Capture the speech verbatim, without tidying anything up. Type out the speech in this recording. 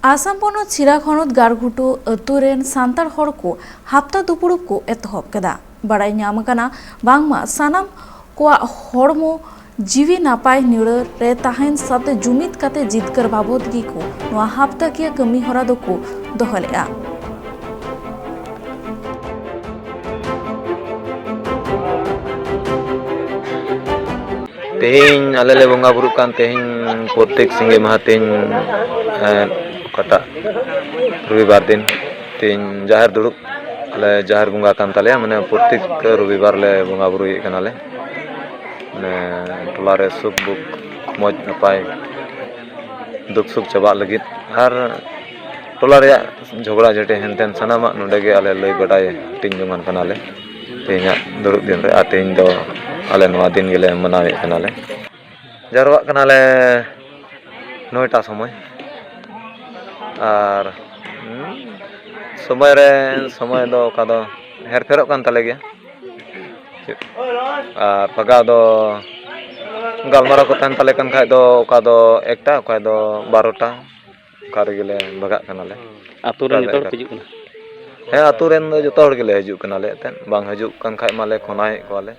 ᱟᱥᱟᱢ ᱯᱚᱱᱚᱛ ᱥᱤᱨᱟᱠ ᱦᱚᱱᱚᱛ ᱜᱟᱲᱜᱷᱩᱴᱩ ᱟᱹᱛᱩ ᱨᱮᱱ ᱥᱟᱱᱛᱟᱲ ᱦᱚᱲ ᱠᱚ ᱦᱟᱯᱛᱟ ᱫᱩᱯᱲᱩᱵ ᱠᱚ ᱮᱛᱚᱦᱚᱵ ᱠᱮᱫᱟ᱾ ᱵᱟᱲᱟᱭ ᱧᱟᱢ ᱟᱠᱟᱱᱟ ᱵᱟᱝᱢᱟ ᱥᱟᱱᱟᱢ ᱠᱚᱣᱟᱜ ᱦᱚᱲᱢᱚ ᱡᱤᱣᱤ ᱱᱟᱯᱟᱭ ᱱᱤᱲᱟᱹ ᱨᱮ ᱛᱟᱦᱮᱱ ᱥᱟᱶᱛᱮ ᱡᱩᱢᱤᱫ ᱠᱟᱛᱮ ᱡᱤᱛᱠᱟᱹᱨ ᱵᱟᱵᱚᱫ ᱜᱮᱠᱚ ᱱᱚᱣᱟ ᱦᱟᱯᱛᱟᱠᱤᱭᱟᱹ ᱠᱟᱹᱢᱤ ᱦᱚᱨᱟ ᱫᱚᱠᱚ ᱫᱚᱦᱚ ᱞᱮᱫᱼᱟ᱾ ᱛᱮᱦᱮᱧ ᱟᱞᱮ ᱞᱮ ᱵᱚᱸᱜᱟ ᱵᱩᱨᱩᱜ ᱠᱟᱱ, ᱛᱮᱦᱮᱧ ᱯᱨᱚᱛᱮᱠ ᱥᱤᱸᱜᱮ ᱢᱟᱦᱟ ᱛᱮᱦᱮᱧ, ᱮᱸ, ᱚᱠᱟᱴᱟᱜ ᱨᱚᱵᱤᱵᱟᱨ ᱫᱤᱱ ᱛᱮᱦᱮᱧ ᱡᱟᱦᱮᱨ ᱫᱩᱲᱩᱵ, ᱟᱞᱮ ᱡᱟᱦᱮᱨ ᱵᱚᱸᱜᱟ ᱠᱟᱱ ᱛᱟᱞᱮᱭᱟ, ᱢᱟᱱᱮ ᱯᱨᱚᱛᱮᱠ ᱨᱚᱵᱤᱵᱟᱨ ᱞᱮ ᱵᱚᱸᱜᱟ ᱵᱩᱨᱩᱭᱮᱫ ᱠᱟᱱᱟᱞᱮ᱾ ᱢᱟᱱᱮ ᱴᱚᱞᱟ ᱨᱮ ᱥᱩᱠ ᱫᱩᱠ, ᱢᱚᱡᱽ ᱱᱟᱯᱟᱭ, ᱫᱩᱠ ᱥᱩᱠ ᱪᱟᱵᱟᱜ ᱞᱟᱹᱜᱤᱫ ᱟᱨ ᱴᱚᱞᱟ ᱨᱮᱭᱟᱜ ᱡᱷᱚᱜᱽᱲᱟ ᱡᱷᱟᱹᱴᱤ ᱦᱮᱱᱛᱮᱱ ᱥᱟᱱᱟᱢᱟᱜ ᱱᱚᱰᱮ ᱜᱮ ᱟᱞᱮ ᱞᱟᱹᱭ ᱵᱟᱰᱟᱭ ᱦᱟᱹᱴᱤᱧ ᱡᱚᱝᱟᱱ ᱠᱟᱱᱟᱞᱮ ᱛᱮᱦᱮᱧᱟᱜ ᱫᱩᱲᱩᱵ ᱫᱤᱱ ᱨᱮ᱾ ᱟᱨ ᱛᱮᱦᱮᱧ ᱫᱚ ᱟᱞᱮ ᱱᱚᱣᱟ ᱫᱤᱱ ᱜᱮᱞᱮ ᱢᱟᱱᱟᱣᱮᱫ ᱠᱟᱱᱟᱞᱮ᱾ ᱡᱟᱨᱣᱟᱜ ᱠᱟᱱᱟᱞᱮ ᱱᱚᱭᱴᱟ ᱥᱚᱢᱚᱭ᱾ ᱟᱨ, ᱦᱩᱸ, ᱥᱚᱢᱚᱭ ᱨᱮ, ᱥᱚᱢᱚᱭ ᱫᱚ ᱚᱠᱟ ᱫᱚ ᱦᱮᱨᱯᱷᱮᱨᱚᱜ ᱠᱟᱱ ᱛᱟᱞᱮ ᱜᱮᱭᱟ᱾ ᱟᱨ ᱵᱷᱟᱜᱟᱣ ᱫᱚ ᱜᱟᱞᱢᱟᱨᱟᱣ ᱠᱚ ᱛᱟᱦᱮᱱ ᱛᱟᱞᱮ ᱠᱟᱱ ᱠᱷᱟᱡ ᱫᱚ ᱚᱠᱟ ᱫᱚ ᱮᱠᱴᱟ, ᱚᱠᱟ ᱫᱚ ᱵᱟᱨᱚᱴᱟ, ᱚᱱᱠᱟ ᱨᱮᱜᱮ ᱞᱮ ᱵᱷᱟᱜᱟᱜ ᱠᱟᱱᱟᱞᱮ᱾ ᱟᱛᱳ ᱨᱮᱱ ᱚᱱᱠᱟ ᱡᱚᱛᱚ ᱦᱚᱲ ᱫᱚ ᱯᱮ ᱦᱤᱡᱩᱜ ᱠᱟᱱᱟ? ᱦᱮᱸ, ᱟᱛᱳ ᱨᱮᱱ ᱫᱚ ᱡᱚᱛᱚ ᱦᱚᱲ ᱜᱮᱞᱮ ᱦᱤᱡᱩᱜ ᱠᱟᱱᱟᱞᱮ ᱮᱱᱛᱮᱫ᱾ ᱵᱟᱝ ᱦᱤᱡᱩᱜ ᱠᱟᱱ ᱠᱷᱟᱡ ᱢᱟᱞᱮ ᱯᱷᱳᱱᱟᱭᱮᱫ ᱠᱚᱣᱟᱞᱮ᱾